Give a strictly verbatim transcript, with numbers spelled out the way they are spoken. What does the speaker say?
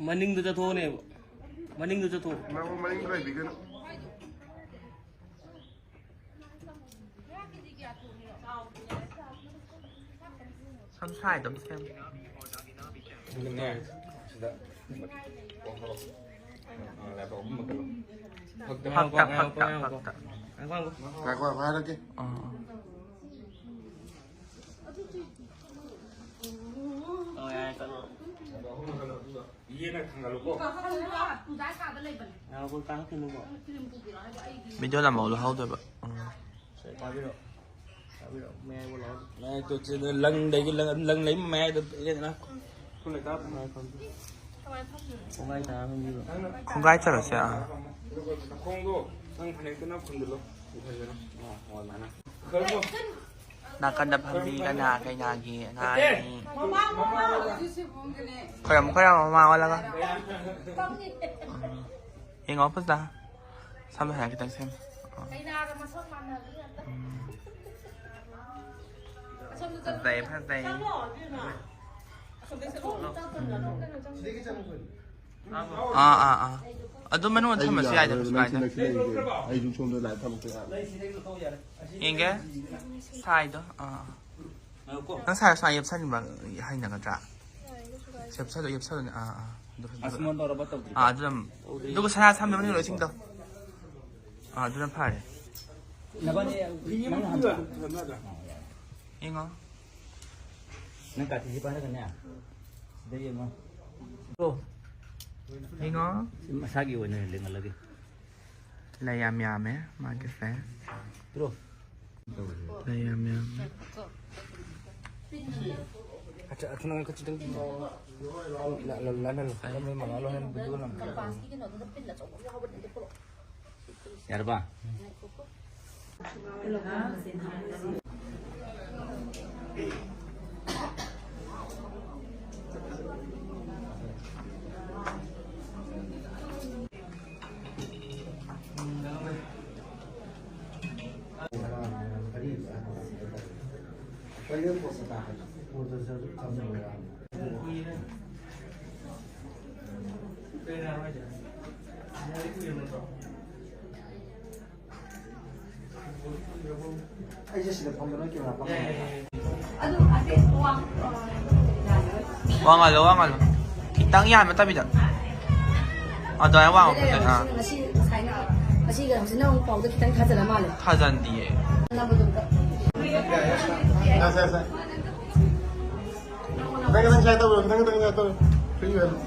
ꯃꯅꯤꯡꯗ ꯆꯠꯊꯣꯛꯑꯅꯦꯕ꯫ ꯃꯅꯤꯡꯗ ꯆꯠꯊꯣꯛꯑꯣ꯫ ꯃꯥꯕꯨ ꯃꯅꯤꯡꯗ ꯂꯩꯕꯤꯒꯅꯨ꯫ ꯁꯝ ꯁꯥꯏꯗ ꯑꯃ ꯁꯦꯝ꯫ ꯑꯗꯨꯅꯦ, ꯁꯤꯗ꯫ ꯐꯛꯇ, ꯐꯛꯇ, ꯐꯛꯇ꯫ ꯉꯥꯏꯈꯣ, ꯉꯥꯏꯈꯣ, ꯍꯥꯏꯔꯛꯀꯦ꯫ ꯑꯥ, ꯑꯥ꯫ ꯑꯣ, ꯌꯥꯔꯦ, ꯆꯠꯂꯣ꯫ ꯏꯌꯦꯅ ꯊꯥꯡꯒꯠꯂꯨꯀꯣ꯫ ꯉꯥꯏꯈꯣ, ꯀꯥꯈꯠꯈꯤꯅꯨꯀꯣ꯫ ꯚꯤꯗꯤꯑꯣ ꯅꯝꯍꯧ ꯂꯧꯍꯧꯗꯣꯏꯕ꯫ ꯎꯝ꯫ ꯁꯦ, ꯀꯥꯕꯤꯔꯣ꯫ ꯀꯥꯕꯤꯔꯣ, ꯃꯌꯥꯏꯕꯨ ꯂꯥꯎ꯫ ꯃꯌꯥꯏ ꯇꯣꯠꯁꯤꯗ ꯂꯪꯗꯒꯤ ꯂꯪ, ꯂꯪ ꯂꯩ ꯃꯌꯥꯏꯗ ꯄꯤꯔꯦꯗꯅ꯫ ꯈꯨꯠꯅ ꯀꯥꯞꯄ꯫ ꯈꯣꯡꯒꯥꯏ ꯇꯥꯔ ꯐꯝꯕꯤꯔꯣ꯫ ꯈꯣꯡꯒꯥꯏ ꯆꯠꯂꯁꯦ, ꯑꯥ꯫ ꯑꯗꯨꯒ ꯅꯈꯣꯡꯗꯣ ꯅꯪ ꯐꯅꯦꯛꯇꯨꯅ ꯈꯨꯟꯖꯤꯜꯂꯣ꯫ ꯐꯖꯅ꯫ ꯑꯥ, ꯑꯣ, ꯑꯗꯨꯃꯥꯏꯅ꯫ ꯈꯔ ꯅꯥꯀꯟꯗ ꯐꯝꯕꯤ ꯀꯅꯥ ꯀꯩꯅꯥꯒꯤ ꯑꯉꯥꯡꯅꯤ꯫ ꯈꯣꯏꯔꯝꯃꯨ, ꯈꯣꯏꯔꯝꯃꯨ, ꯃꯃꯥ ꯑꯣꯜꯂꯒ꯫ ꯎꯝ꯫ ꯌꯦꯡꯉꯣ ꯐꯖꯅ꯫ ꯁꯝꯅ ꯍꯥꯏꯔ ꯈꯤꯇꯪ ꯁꯦꯝ꯫ ꯑꯥ꯫ ꯎꯝ꯫ ꯐꯖꯩ, ꯐꯖꯩ꯫ ꯑꯥ, ꯑꯥ, ꯑꯥ꯫ ꯑꯗꯨꯝ ꯃꯅꯨꯡꯗ ꯊꯝꯃꯁꯨ ꯌꯥꯏꯗ, ꯀꯩꯁꯨ ꯀꯥꯏꯗꯦ꯫ ꯑꯩꯁꯨ ꯁꯣꯝꯗ ꯂꯥꯏ ꯊꯕꯛꯇ ꯌꯥꯔꯦ꯫ ꯌꯦꯡꯒꯦ꯫ ꯁꯥꯏꯗꯣ꯫ ꯑꯥ, ꯑꯥ꯫ ꯅꯪ ꯁꯥꯏ ꯁꯨꯃꯥꯏꯅ ꯌꯦꯞꯁꯟꯕ ꯍꯩꯅꯒꯗ꯭ꯔꯥ? ꯌꯦꯞꯁꯜꯂꯨ, ꯌꯦꯞꯁꯜꯂꯨꯅꯦ꯫ ꯑꯥ, ꯑꯥ꯫ ꯑꯗꯨ ꯐꯖꯕ꯫ ꯑꯥ, ꯑꯗꯨ ꯑꯗꯨꯝ꯫ ꯑꯗꯨꯒ ꯁꯅꯥ ꯁꯝꯗ ꯃꯅꯨꯡ ꯂꯣꯏ ꯁꯤꯡꯗꯣ꯫ ꯑꯥ, ꯑꯗꯨꯅ ꯐꯔꯦ꯫ ꯅꯕꯥꯅꯤ, ꯅꯪ ꯍꯥꯟꯅ ꯆꯠꯂꯣ꯫ ꯌꯦꯡꯉꯣ꯫ ꯅꯪ ꯀꯥꯇꯤꯁꯤ ꯄꯥꯏꯔꯒꯅꯦ꯫ ꯁꯤꯗ ꯌꯦꯡꯉꯣ꯫ ꯌꯦꯡꯉꯣ꯫ ꯃꯁꯥꯒꯤ ꯑꯣꯏꯅ ꯂꯦꯡꯍꯜꯂꯒꯦ꯫ ꯂꯩ ꯌꯥꯝ ꯌꯥꯝꯃꯦ ꯃꯥꯒꯤꯁꯦ꯫ ꯇ꯭ꯔꯣ꯫ ꯂꯩ ꯌꯥꯝ ꯌꯥꯝꯃꯦ꯫ ꯑꯆꯥ, ꯑꯆꯥ, ꯅꯪ ꯈꯤꯇꯪ ꯂꯥ-, ꯂꯥ-, ꯂꯥꯟꯍꯜꯂꯣ꯫ ꯂꯥꯟꯍꯜꯂꯣ, ꯃꯃꯥ ꯂꯣꯏꯍꯟ ꯚꯤꯗꯤꯑꯣ ꯅꯝ꯫ ꯌꯥꯔꯕ? ꯑꯩꯁꯦ ꯁꯤꯗ ꯐꯝꯕ, ꯅꯣꯏ ꯀꯦꯃꯦꯔꯥ ꯐꯝꯕ꯫ ꯋꯥ ꯉꯥꯡꯂꯣ, ꯋꯥ ꯉꯥꯡꯂꯣ꯫ ꯈꯤꯇꯪ ꯌꯥꯝꯅ ꯇꯞꯄꯤꯗ꯫ ꯑꯗꯨꯃꯥꯏꯅ ꯋꯥ ꯉꯥꯡꯕ ꯐꯖꯅ, ꯑꯥ꯫ ꯉꯁꯤ, ꯉꯁꯥꯏꯅ, ꯉꯁꯤꯒ ꯍꯧꯖꯤꯛꯅ ꯑꯃꯨꯛ ꯄꯥꯎꯗ ꯈꯤꯇꯪ ꯊꯥꯖꯜꯂ ꯃꯥꯜꯂꯦ꯫ ꯊꯥꯖꯟꯗꯤꯌꯦ꯫ ꯅꯝꯕꯗꯨꯗ꯫ ꯌꯥꯁꯦ, ꯌꯥꯁꯦ꯫ ꯈꯤꯇꯪ, ꯈꯤꯇꯪ ꯁꯥꯏ ꯇꯧꯔꯣ, ꯈꯤꯇꯪ, ꯈꯤꯇꯪ ꯁꯥꯏ ꯇꯧꯔꯣ꯫ Free ꯑꯣꯏꯍꯜꯂꯣ꯫